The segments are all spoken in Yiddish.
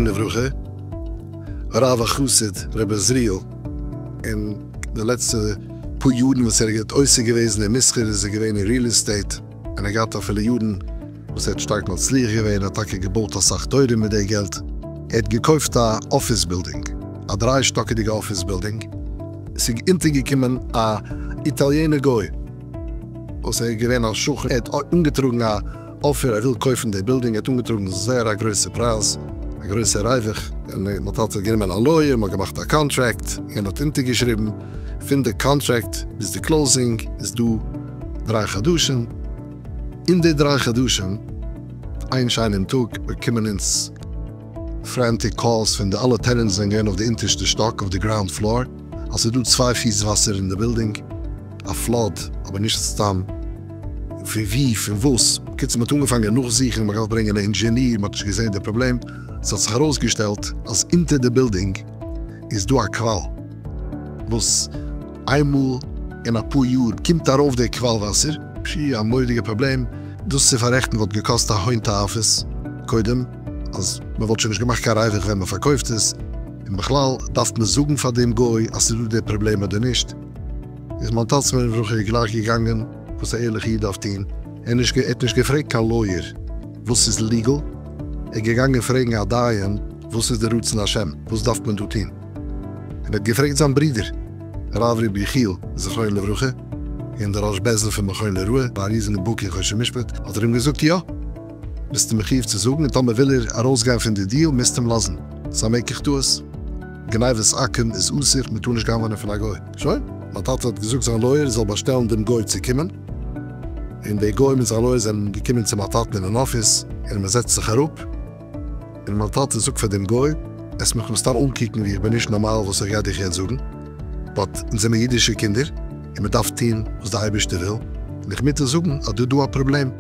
לברכה, הרב החסיד רבי עזריאל, אין די לעצטע פאר יארן וואס ער האט עוסק געוועזן אין מסחר איז ער געווען אין real estate, און ער האט געהאט אפילו יארן וואס ער האט שטארק מצליח געווען, ער האט טאקע געבויט אסאך תורה מיט די געלט. ער האט געקויפט א אפיס בילדינג, א דריי שטאקעדיגע אפיס בילדינג, עס איז אונטערגעקומען א איטאליענער גוי וואס ער איז געווען א שכן, ער האט אנגעטראגן א offer ער וויל קויפן די בילדינג, ער האט אנגעטראגן זייער א גרויסע פרייז, א גרויסע ריווח, און מען האט גענומען א lawyer, מען האט געמאכט א קאנטראקט, און האט אונטערגעשריבן, פון די קאנטראקט ביז די closing איז דא 3 חדשים, אין די 3 חדשים, איין שיינעם טאג באקומען אונז frantic calls פון די אלע tenants זענען געווען אויף די אונטערשטע שטאק, אויף די ground floor, אז ס'איז דא 2 פיס וואסער אין די בילדינג, א flood, אבער נישט סתם פון ווי, פון וואס. בקיצור, מ'האט אנגעפאנגען נאכזוכן, מ'האט געדארפט ברענגען א engineer, מ'האט נישט געזען די פראבלעם. ס'האט זיך ארויסגעשטעלט אז אונטער די בילדינג איז דא א קוואל, וואס איינמאל אין אפאר יאר קומט ארויף די קוואל וואסער. פשי, א מורא'דיגע פראבלעם. דאס צו פאררעכטן וואלט געקאסט א הון תועפות, קודם אז מ'וואלט שוין נישט געמאכט קיין ריווח ווען מ'פארקויפט עס, און בכלל דארף מען זאגן פאר דעם גוי אז ס'איז דא די פראבלעם אדער נישט. איז מיין טאטע זכרונו לברכה גלייך געגאנגען וואס א ערליכע איד דארף טון, ער האט נישט געפרעגט קיין lawyer וואס איז legal, ער איז געגאנגען פרעגן א דיין וואס איז די רצון השם, וואס דארף מען דא טון, און ער האט געפרעגט זיין ברודער הרב רבי יחיאל זכרונו לברכה, און דער ראש בית דין פון מכון לרפואה, א ריזיגע בקי אין חושן משפט, האט ער אים געזאגט יא, ביסטו מחיוב צו זאגן, און טאמער וויל ער ארויסגיין פון די deal מוזטו אים לאזן, ס'איז א מקח טעות, גניבת עכו"ם איז אסור, מ'טאר נישט גנב'ענען פון א גוי. שוין, מיין טאטע האט געזאגט זיין lawyer זאל באשטעלן דעם גוי צו קומען, און דער גוי מיט זיין lawyer זענען געקומען צו מיין טאטן אינעם אפיס, און מען זעצט זיך אראפ, און מיין טאטע זאגט פאר דעם גוי, עסט מיך מסתם אנקוקן ווי איך בין נישט נארמאל וואס איך גיי דיך יעצט זאגן, but אונז זעמיר אידישע קינדער, און מען דארף טון וואס דער אייבערשטער וויל, און איך מוז דיר זאגן אז דא איז דא א פראבלעם,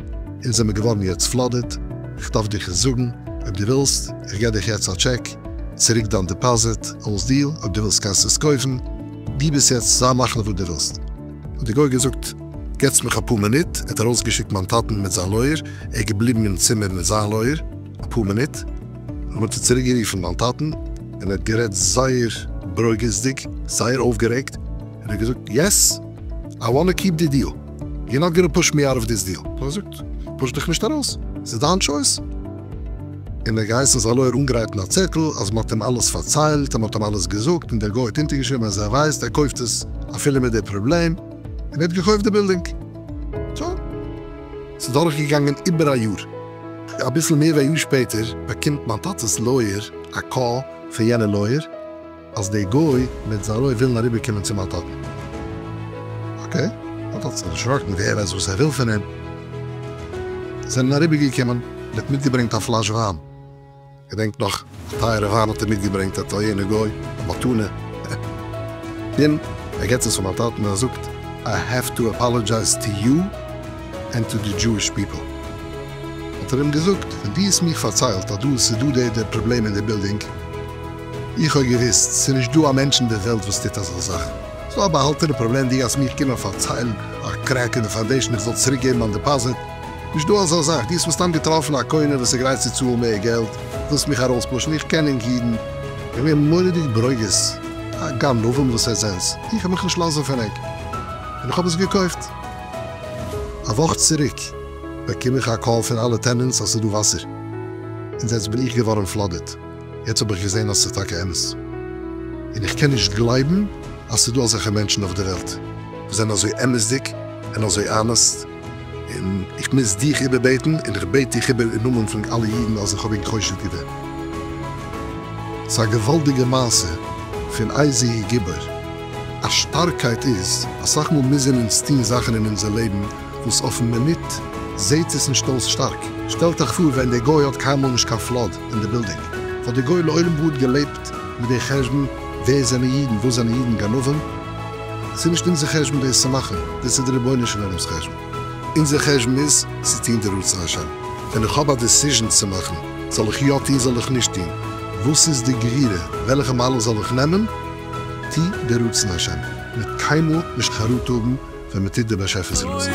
אונז זעמיר געווארן יעצט flooded, איך דארף דיך עס זאגן, אויב דו ווילסט, איך גיב דיך יעצט א טשעק, צוריק דיין deposit, אלס deal, אויב דו ווילסט קענסטו עס קויפן, דו ביסט יעצט זיי מחליט וואס דו ווילסט. האט די גוי געזאגט, געטס מיך אפאר מינוט, ער האט ארויסגעשיקט מיין טאטן מיט זיין lawyer, ער איז געבליבן אין צימער מיט זיין lawyer אפאר מינוט, און האט ער צוריק גערופן מיין טאטן, און ער האט גערעדט זייער ברוגז'דיג, זייער אויפגערעגט, און ער האט געזאגט, yes, I wanna keep the deal, you're not gonna push me out of this deal. האט ער געזאגט, push דיך נישט ארויס, ס'איז דיין choice. און ער האט געהייסן זיין lawyer אנגרייטן א צעטל אז מ'האט אים אלעס פארציילט און מ'האט אים אלעס געזאגט און דער גוי האט אונטערגעשריבן אז ער ווייסט ער קויפט עס אפילו מיט די פראבלעם, און ער האט געקויפט די בילדינג. שוין. ס'איז דורכגעגאנגען איבער א יאר. אביסל מער ווי א יאר שפעטער באקומט מיין טאטע'ס lawyer א call פון יענע lawyer אז דער גוי מיט זיין lawyer ווילן אריבערקומען צו מיין טאטן. okay. מיין טאטע האט זיך דערשראקן, ווער ווייסט וואס ער וויל פון אים. זענען אריבערגעקומען און האט מיטגעברענגט א פלאש וויין. געדענק נאך, א טייערע וויין האט ער מיטגעברענגט, א איטאליענער גוי, א מתנה. און ער געבט עס פאר מיין טאטן און ער זאגט, I have to apologize to you and to the Jewish people. האט ער אים געזאגט, ווען דו האסט מיך פארציילט אז דא ס'איז דא די די פראבלעם אין די בילדינג, איך האב געוואוסט ס'איז נישט דא א מענטש אין די וועלט וואס טוט אזא זאך. ס'איז דא א באהאלטענע פראבלעם, דו גייסט מיך קומען פארציילן א crack אין די foundation איך זאל צוריק געבן מיין deposit. נישט דא אזא זאך, דו האסט מסתם געטראפן א קונה וואס איז גרייט צו צאלן מער געלט, ווילסט מיך ארויספושן, איך קען ענק אידן. איך בין מורא'דיג ברוגז, א גנבים וואס עטס זענטס, איך וועל מיך נישט לאזן פון ענק. און איך האב עס געקויפט. א וואך צוריק באקום איך א call פון אלע tenants אז ס'איז דא וואסער, און יעצט בין איך געווארן flooded. יעצט האב איך געזען אז ס'איז טאקע אמת, און איך קען נישט גלייבן אז ס'איז דא אזעלכע מענטשן אויף די וועלט וואס זענען אזוי אמת'דיג און אזוי honest, און איך מוז דיך איבערבעטן, און איך בעט דיך איבער אין נאמען פון אלע אידן אז איך האב ענק חושד געווען. ס'איז א געוואלדיגע מעשה פון איזהו גיבור. א שטארקייט איז, אסאך מאל מוזן אונז טון זאכן אין אונזער לעבן וואס אויפן מינוט זעהט עס נישט אויס שטארק. שטעלט אייך פאר ווען דער גוי האט קיינמאל נישט קיין flood אין די בילדינג, וואלט דער גוי לעולם ועד געלעבט מיט די חשבון ווער זענען אידן, וואס זענען אידן, גנבים? ס'איז נישט אונזער חשבון דאס צו מאכן, דאס איז די רבונו של עולם'ס חשבון. אונזער חשבון איז צו טון די רצון השם. ווען איך האב א decision צו מאכן, זאל איך יא טון זאל איך נישט טון, וואס איז די גרירה, וועלכע מהלך זאל איך נעמען, טו די רצון השם, מ'וועט קיינמאל נישט חרטה האבן ווען מ'טוט די באשעפער'ס רצון.